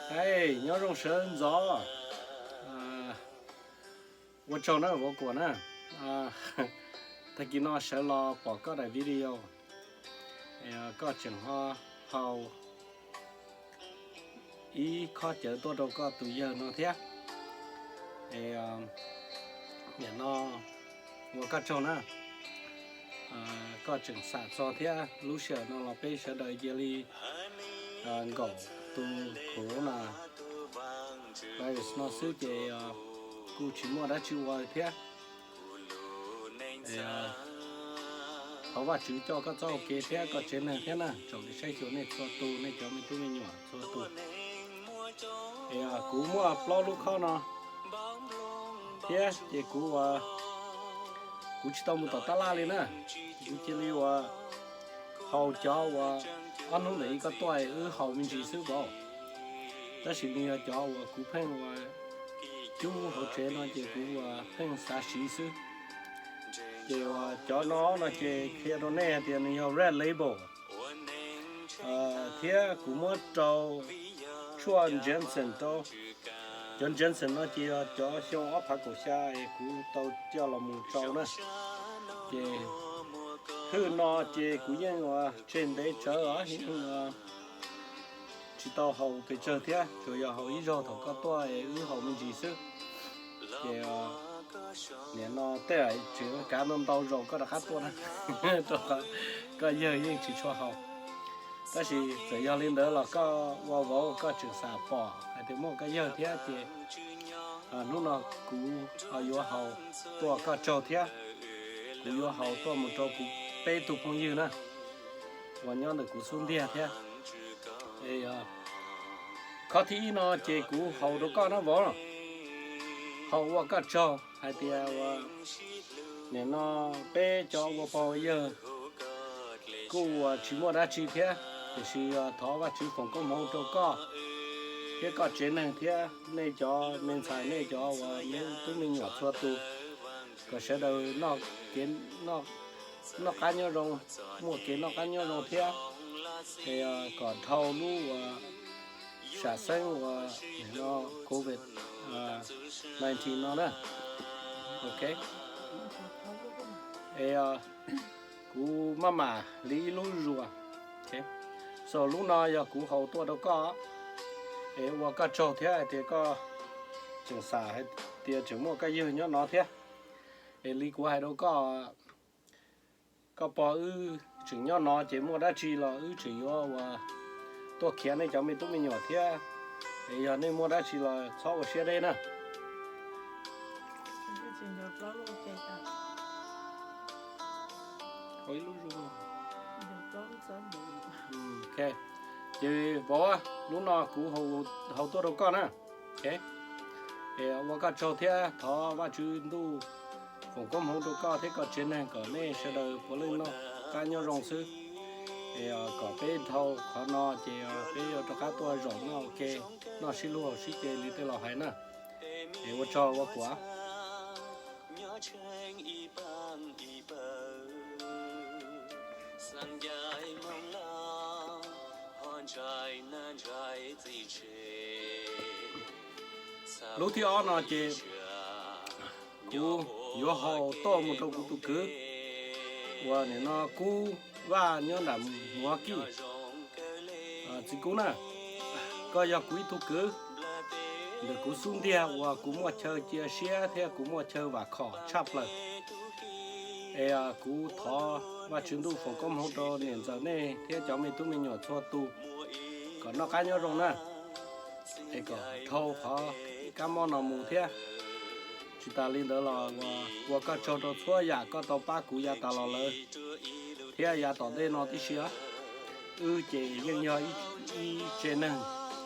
Hej, nyob zoo sawv ntxov. Ua tsaug na vauv Kuam na. Tag kis no sawv los pom koj daim video, koj tseem ho hau ib khob cawv tuaj rau koj tus yawg no thiab. Es nim no ua koj tsaug na, koj tseem xam txog thiab. Lub sij hawm no los peb sawv daws cia li nkaum tus corona virus no xwb ces kuj tsis muaj dab tsi ua thiab. Thov Vajtswv coj koj txoj hau kev thiab koj tsev neeg thiab na, tsoom saib xyuas nej txhua tus, nej cov me tub me nyuam txhua tus. Es kuv muaj plaub lub khob no thiab ces kuv ua, kuv tsis tau mus tom tab laj li na, kuv cia li ua haus cov uas ob hnub ntawm ib koj tuaj wb haus me ntsis xwb vauv. Tab sis nws yog cov uas kuv pheej ua cub hauv tsev no ces kuv ua pheej xav siv xwb. Ces uas cov no no ces qhia rau nej hais tias nws yog red label thiab kuv muab rau tshuaj Janssen rau. Cov Janssen no ces yog cov xyoo ob phav kaum xya es kuv tau coj los mus rau na. Ces hwj no ces kuv yeej ua tseg ntev tsawv os, yeej tsis tau haus pes tsawg thiab, tsuas yog haus ib zaug thaum koj tuaj es wb haus me ntsis xwb. Ces nim no tej zaum tseem kav ntau ntau zaus koj rov qab tuaj na, rau qhov koj yawg yeej tsis tshua haus. Tab sis txawm yog li ntawd los koj ua vauv koj tseem xam pom hais tias muaj koj yawg thiab ces hnub no kuv ho yuav haus tuaj koj tsaug thiab. Kuv yuav haus tuaj mus rau kuv peb tug phooj ywg na, uas nyob ntawm kuv xub ntiag thiab. Khob thib ib no ces kuv haus rau koj na vauv, haus ua koj tsaug hais tias ua nim no peb cov ua pog ua yawg kuj ua tsis muaj dab tsi thiab, tiam sis thov Vajtswv foom koob hmoov rau koj thiab koj tsev neeg thiab nej cov me ntxhais, nej cov uas me tub me nyuam txhua tus, kom sawv daws noj kev noj qab nyob zoo, muaj kev noj qab nyob zoo thiab, es kom dhau lub uas sam xeeb uas no covid nineteen no na. Ok, es kuv maj mam hliv ib lub zuas. So lub no yog kuv haus tuaj rau koj, es ua koj tsaug thiab hais tias koj tseem xam hais tias tseem muaj koj yawg nyob no thiab. Es li kuv hais rau koj, koj pog wb tseem nyob no ces muaj dab tsi los wb tseem yuav ua tuaj khiav nej cov me tub me nyuam thiab. Es yog nej muaj dab tsi los txhob ua siab deb na. Ces vauv, lub no kuv haus tuaj rau koj na. Es ua koj tsaug thiab thov Vajtswv ntuj foom koob hmoov rau koj thiab koj tsev neeg kom nej sawv daws puav leej noj qab nyob zoo xwb. Es kom peb dhau qhov no ces peb yuav rov qab tuaj zaum noj ua ke, noj sib hlub haus sib ce li tej laus hais na. Es ua tsaug Vaj Kuam. Lub thib ob no ces kuv yuav haus tuaj mus rau kuv tus kwv uas nim no Kub Vaj nyob nram Muav Kij. Txiv Kub na, koj yog kuv ib tug kwv ntawm kuv xub ntiag uas kuv muaj chaw cia siab thiab kuv muaj chaw vam khom tshaj plaws. Es kuv thov Vajtswv ntuj foom koob hmoov rau niam ntxawm nej thiab cov me tub me nyuam txhua tus kom noj qab nyob zoo na, es kom dhau qhov kab mob no mus thiab. Tsis tas li ntawd los ua koj tsaug rau txhua yam koj tau pab kuv yav tas los lawm thiab yav tom ntej no tib si os. Wb ces yeej yog ib tsev neeg,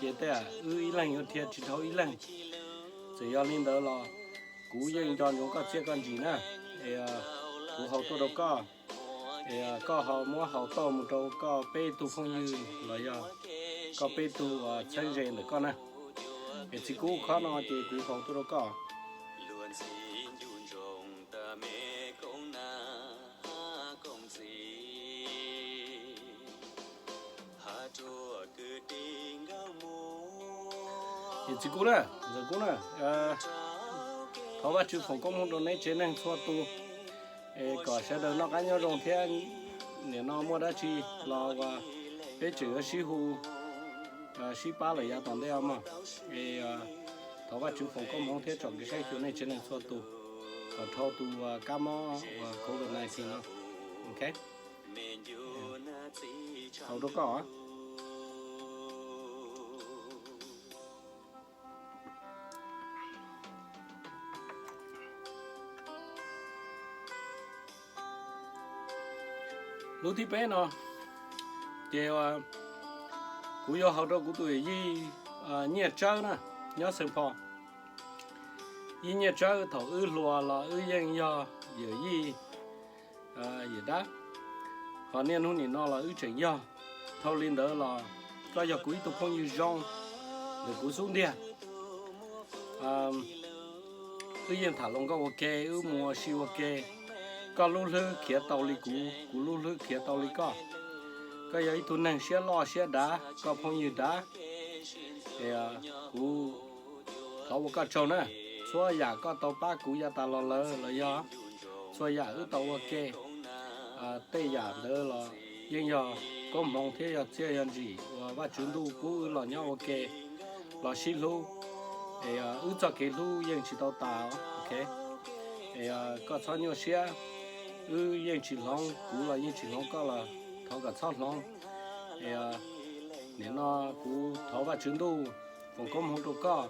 ces tej zaum wb ib leeg yuav dhia tsis dhau ib leeg. Txawm yog li ntawd los kuv yeej nco ntsoov koj txiaj koj ntsig na. Es kuv haus tuaj rau koj, es koj ho muab haus tuaj mus rau koj peb tug phooj ywg los yog koj peb tug uas txheeb ze ntawm koj na. Es Txiv Kub, khob no ces kuv haus tuaj rau koj. Luag ntxhi ncu ntsoog tas me koob nab koob ntxiv, hab ruaj kwv tij Yawm txiv Kub na, ntxawm Kub na, thov Vajtswv foom koob hmoov rau neb tsev neeg txhua tus, es kom sawv daws noj qab nyob zoo thiab. Nim no muaj dab tsi los peb tseem yuav sib hu sib pab lawm yav tom ntej os mog. Es thov Vajtswv foom koob hmoov thiab tsom kev saib xyuas nej tsev neeg txhua tus kom dhau tus kab mob uas covid nineteen no. Ok, hau rau koj. Lub thib peb no ces kuv yuav hau rau kuv tus yawm yij Nyiaj Tsawb na, nyob Xeev Phos. Yij Nyiaj Tsawb, thaum wb hluas los wb yeej yog yawm yij yawm dab, ho niaj hnub nim no los wb tseem yog. Dhau li ntawd los koj yog kuv ib tug phooj ywg zoo ntawm kuv xub ntiag. Wb yeej tham hluas nkauj ua ke, wb mus ua si ua ke. Koj lub hlwb khiav tau li kuv, kuv lub hlwb khiav tau li koj. Koj yog ib tug neeg siab loj siab dav, koj phooj ywg dav. Kuv thov ua koj tsaug na. Txhua yam koj tau pab kuv yav tas los lawm los yog txhua yam wb tau ua ke, tej yam ntawd los yeej yog koob hmoov thiab yog txiaj yog ntsim uas Vajtswv ntuj pub wb los nyob ua ke, los sib hlub. Es wb txoj kev hlub yeej tsis tau tas. Ok, es koj txhob nyuaj siab, wb yeej tsis hloov, kuv los yeej tsis hloov koj los thov kom txhob hloov. Es nim no kuv thov Vajtswv ntuj foom koob hmoov rau koj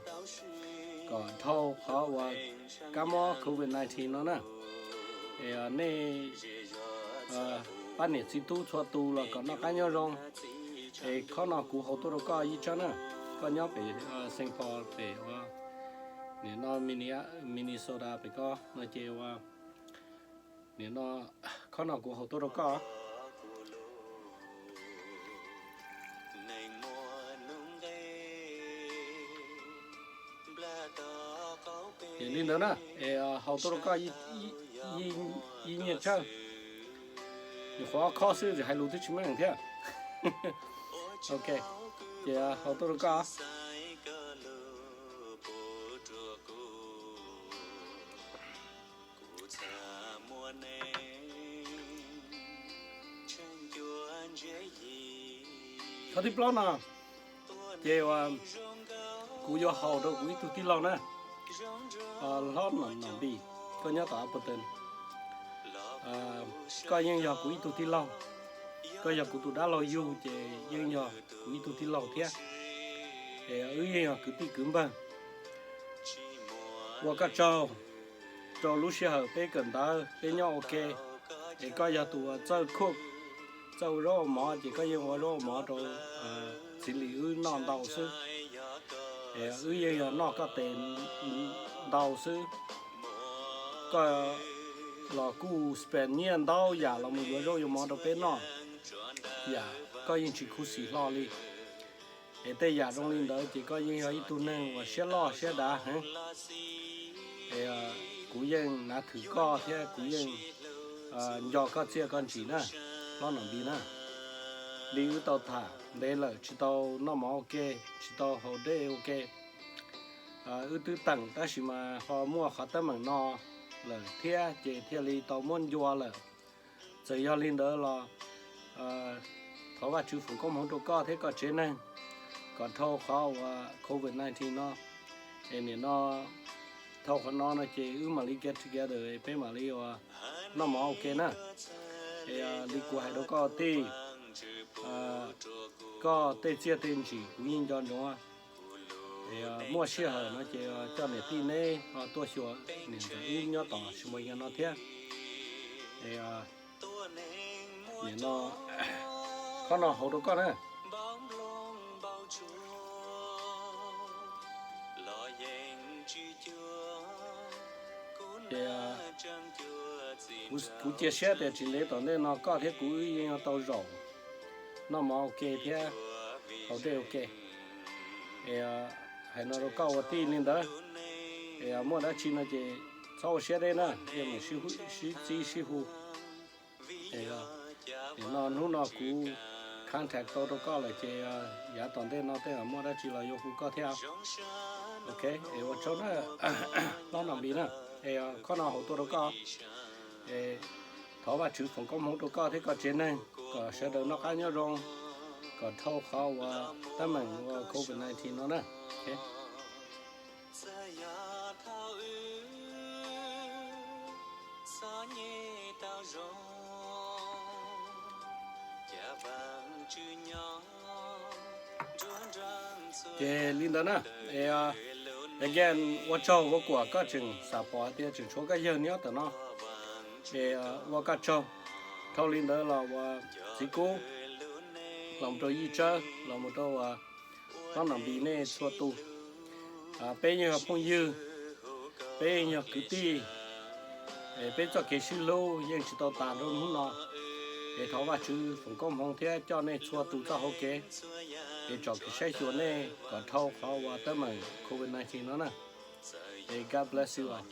kom dhau qhov uas kab mob covid nineteen no na. Es nej pab niam txiv tub txhua tus los kom noj qab nyob zoo. Es qhov no kuv hau tuaj rau koj Yij Tsawb na, koj nyob pem Xeev Phos pem ua, nim no Minnesota pem ko no ces ua, nim no qhov no kuv hau tuaj rau koj. Ces li ntawd na, es hau tuaj rau koj Yij Nyiaj Tsawb. Nyuam qhuav khob xwb, hais lus twb tsis meej thiab. Ok, ces hau tuaj rau koj. Qhov thib plaub no ces kuv yuav hau rau kuv ib tug tij laug na, Hlob Nom Npis, koj nyob tom Appleton. Koj yeej yog kuv ib tug tij laug, koj yog kuv tus dab laug yug ces yeej yog kuv ib tug tij laug thiab. Es wb yeej yog kwv tij kwv npawg. Ua koj tsaug rau lub sij hawm peb kawm ntawv peb nyob ua ke. Es koj yog tus uas txawj cook, txawj ua zaub ua mov ces koj yeej ua zaub ua mov rau txiv lis wb noj ntau xwb. Es wb yeej yog noj koj tes ntau xwb. Koj los kuj spend nyiaj ntau yam los mus yuav zaub yuav mov rau peb noj, yam koj yeej tsis khuv xim hlo li. Es tej yam zoo li ntawd ces koj yeej yog ib tug neeg uas siab loj siab dav heev. Es kuv yeej nav thwm koj thiab kuv yeej nco koj txiaj koj ntsig na, Hlob Nom Npis na. Li wb tau tham ntev lawm tsis tau noj mov ua ke, tsis tau haus dej ua ke. Wb twb teem tab sis mas ho muaj qhov teeb meem no lawm thiab ces thiaj li tau muab ncua lawm. Txawm yog li ntawd los thov Vajtswv foom koob hmoov rau koj thiab koj tsev neeg kom dhau qhov uas covid nineteen no. Es nim no dhau qhov no no ces wb mam li get together peb mam li ua noj mov ua ke na. Es li kuv hais rau koj tij, koj tej txiaj tej ntsig kuv yeej nco ntsoov. Muaj sij hawm no ces coj niam tij neb ho tuaj xyuas niam ntxawm wb nyob tom Sis Mas Yas no thiab. Nim no qhov no hauv rau koj na. Ces kuv cia siab tias tsis ntev tom ntej no koj thiab kuv wb yeej yuav tau zaum noj mov ua ke thiab haus dej ua ke. Es hais no rau koj ua tij li ntawd. Es muaj dab tsi no ces txhob ua siab deb na, yeej mus sib txib sib hu. Nim no hnub no kuv contact tau rau koj lawm ces yav tom ntej no tej zaum muaj dab tsi los yuav hu koj thiab. Ok, es ua tsaug na, Hlob Nom Npis na, es qhov no hauv tuaj rau koj, es thov Vajtswv foom koob hmoov rau koj thiab koj tsev neeg kom sawv daws noj qab nyob zoo, kom dhau qhov uas teeb meem uas covid nineteen no na. Ces li ntawd na, again, ua tsaug ua kuam koj tseem xam pom hais tias tseem tshuav koj yawg nyob ntawm no. Ces ua koj tsaug. Dhau li ntawd los uas txiv Kub, los mus rau Yij Tsawb, los mus rau uas Hlob Nom Npis nej txhua tus, peb yeej yog phooj ywg, peb yeej yog kwv tij, peb txoj kev sib hlub yeej tsis tau tas rau hnub no. Es thov Vajtswv foom koob hmoov thiab coj nej txhua tus txoj hauv kev, es tsom kev saib xyuas nej kom dhau qhov uas teeb meem covid nineteen no na. Es God bless you all.